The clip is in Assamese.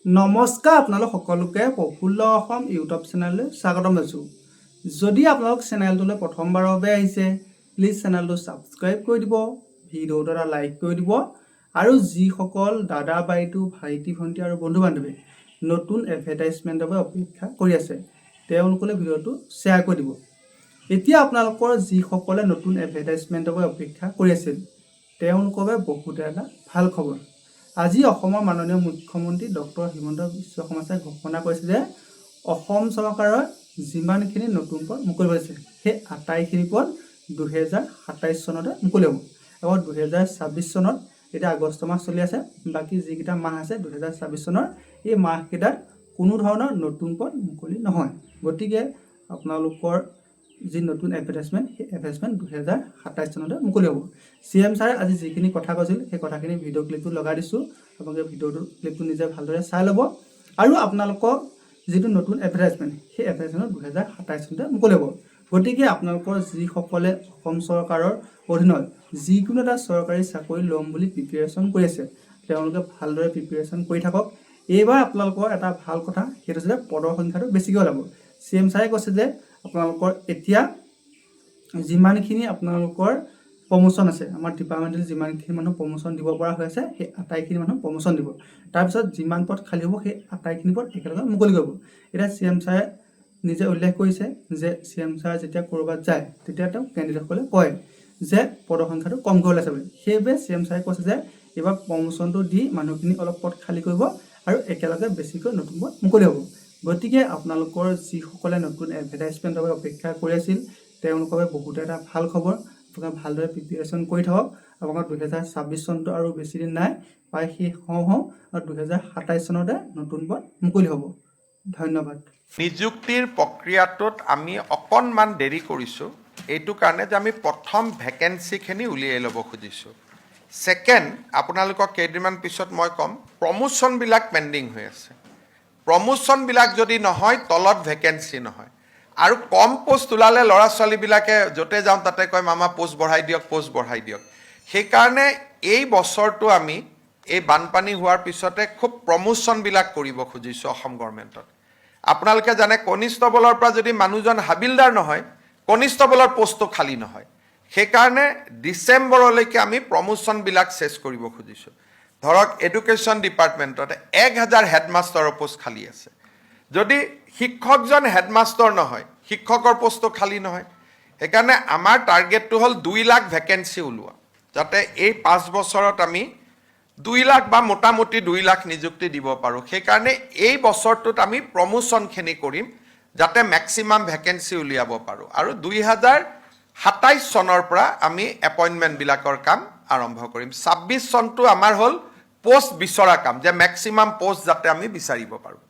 নমস্কাৰ, আপোনালোক সকলোকে প্ৰফুল্ল অসম ইউটিউব চেনেললৈ স্বাগতম জনাইছোঁ। যদি আপোনালোক চেনেলটোলৈ প্ৰথমবাৰৰ বাবে আহিছে, প্লিজ চেনেলটো ছাবস্ক্ৰাইব কৰি দিব, ভিডিঅ'টো এটা লাইক কৰি দিব আৰু যিসকল দাদা, বাইদেউ, ভাইটি, ভণ্টি আৰু বন্ধু বান্ধৱী নতুন এডভাৰটাইজমেণ্টৰ বাবে অপেক্ষা কৰি আছে, তেওঁলোকলৈ ভিডিঅ'টো শ্বেয়াৰ কৰি দিব। এতিয়া আপোনালোকৰ যিসকলে নতুন এডভাৰটাইজমেণ্টৰ বাবে অপেক্ষা কৰি আছিল, তেওঁলোকৰ বাবে বহুত এটা ভাল খবৰ। আজি অসমৰ মাননীয় মুখ্যমন্ত্ৰী ডক্টৰ হিমন্ত বিশ্ব শৰ্মা ছাৰে ঘোষণা কৰিছে যে অসম চৰকাৰৰ যিমানখিনি নতুন পদ মুকলি হৈছে, সেই আটাইখিনি পদ 2027 চনতে মুকলি হ'ব। আকৌ 2026 চনত, এতিয়া আগষ্ট মাহ চলি আছে, বাকী যিকেইটা মাহ আছে 2026 চনৰ, এই মাহকেইটাত কোনো ধৰণৰ নতুন পদ মুকলি নহয়। গতিকে আপোনালোকৰ যি নতুন এডভাৰটাইজমেণ্ট, সেই এডভাৰটাইজমেণ্ট 2027 চনতে মুকলি হ'ব। চি এম ছাৰে আজি যিখিনি কথা কৈছিল, সেই কথাখিনি ভিডিঅ' ক্লিপটো লগাই দিছোঁ। আপোনালোকে ভিডিঅ'টো ক্লিপটো নিজে ভালদৰে চাই ল'ব। আৰু আপোনালোকক যিটো নতুন এডভাৰটাইজমেণ্ট, সেই এডভাৰটাইজমেণ্ট 2027 চনতে মুকলি হ'ব। গতিকে আপোনালোকৰ যিসকলে অসম চৰকাৰৰ অধীনত যিকোনো এটা চৰকাৰী চাকৰি ল'ম বুলি প্ৰিপেৰেশ্যন কৰি আছে, তেওঁলোকে ভালদৰে প্ৰিপেৰেশ্যন কৰি থাকক। এইবাৰ আপোনালোকৰ এটা ভাল কথা সেইটো হৈছে যে পদৰ সংখ্যাটো বেছিকৈ ওলাব। চি এম ছাৰে কৈছে যে আপোনালোকৰ এতিয়া যিমানখিনি আপোনালোকৰ প্ৰমোশ্যন আছে, আমাৰ ডিপাৰ্টমেণ্টেল যিমানখিনি মানুহ প্ৰমোশ্যন দিব পৰা হৈ আছে, সেই আটাইখিনি মানুহ প্ৰমোশ্যন দিব। তাৰপিছত যিমান পদ খালী হ'ব, সেই আটাইখিনি পদ একেলগে মুকলি কৰিব। এতিয়া চি এম ছাৰে নিজে উল্লেখ কৰিছে যে চি এম ছাৰ যেতিয়া ক'ৰবাত যায়, তেতিয়া তেওঁ কেণ্ডিডেটসকলে কয় যে পদৰ সংখ্যাটো কমকৈ ওলাইছে বুলি। সেইবাবে চি এম ছাৰে কৈছে যে এইবাৰ প্ৰমোশ্যনটো দি মানুহখিনি অলপ পদ খালী কৰিব আৰু একেলগে বেছিকৈ নতুন পদ মুকলি হ'ব। গতিকে আপোনালোকৰ যিসকলে নতুন এডভাৰটাইজমেণ্টৰ বাবে অপেক্ষা কৰি আছিল, তেওঁলোকৰ বাবে বহুত এটা ভাল খবৰ। আপোনালোকে ভালদৰে প্ৰিপেৰেশ্যন কৰি থাকক। আপোনালোকৰ 2026 চনটো আৰু বেছি দিন নাই, প্ৰায় শেষ হওঁ হওঁ আৰু 2027 চনতে নতুন পদ মুকলি হ'ব। ধন্যবাদ। নিযুক্তিৰ প্ৰক্ৰিয়াটোত আমি অকণমান দেৰি কৰিছোঁ এইটো কাৰণে যে আমি প্ৰথম ভেকেঞ্চিখিনি উলিয়াই ল'ব খুজিছোঁ। ছেকেণ্ড, আপোনালোকক কেইদিনমান পিছত মই ক'ম, প্ৰমোশ্যনবিলাক পেণ্ডিং হৈ আছে। প্ৰমোশ্যনবিলাক যদি নহয়, তলত ভেকেঞ্চি নহয়। আৰু কম পষ্ট ওলালে ল'ৰা ছোৱালীবিলাকে য'তে যাওঁ তাতে কয়, "মামা, পষ্ট বঢ়াই দিয়ক, পষ্ট বঢ়াই দিয়ক।" সেইকাৰণে এই বছৰটো আমি এই বানপানী হোৱাৰ পিছতে খুব প্ৰমোশ্যনবিলাক কৰিব খুজিছোঁ অসম গভৰ্ণমেণ্টত। আপোনালোকে জানে, কনিষ্টবলৰ পৰা যদি মানুহজন হাবিলদাৰ নহয়, কনিষ্টবলৰ পষ্টটো খালী নহয়। সেইকাৰণে ডিচেম্বৰলৈকে আমি প্ৰমোশ্যনবিলাক শেষ কৰিব খুজিছোঁ। ধৰক, এডুকেশ্যন ডিপাৰ্টমেণ্টত 1000 হেডমাষ্টাৰৰ পষ্ট খালী আছে। যদি শিক্ষকজন হেডমাষ্টৰ নহয়, শিক্ষকৰ পষ্টটো খালী নহয়। সেইকাৰণে আমাৰ টাৰ্গেটটো হ'ল 2 লাখ ভেকেঞ্চি ওলোৱা, যাতে এই 5 বছৰত আমি 2 লাখ বা মোটামুটি 2 লাখ নিযুক্তি দিব পাৰোঁ। সেইকাৰণে এই বছৰটোত আমি প্ৰমোশ্যনখিনি কৰিম, যাতে মেক্সিমাম ভেকেঞ্চি উলিয়াব পাৰোঁ। আৰু 2027 চনৰ পৰা আমি এপইণ্টমেণ্টবিলাকৰ কাম আৰম্ভ কৰিম। 26 চনটো আমাৰ হ'ল পষ্ট বিচৰা কাম, যে মেক্সিমাম পষ্ট যাতে আমি বিচাৰিব পাৰোঁ।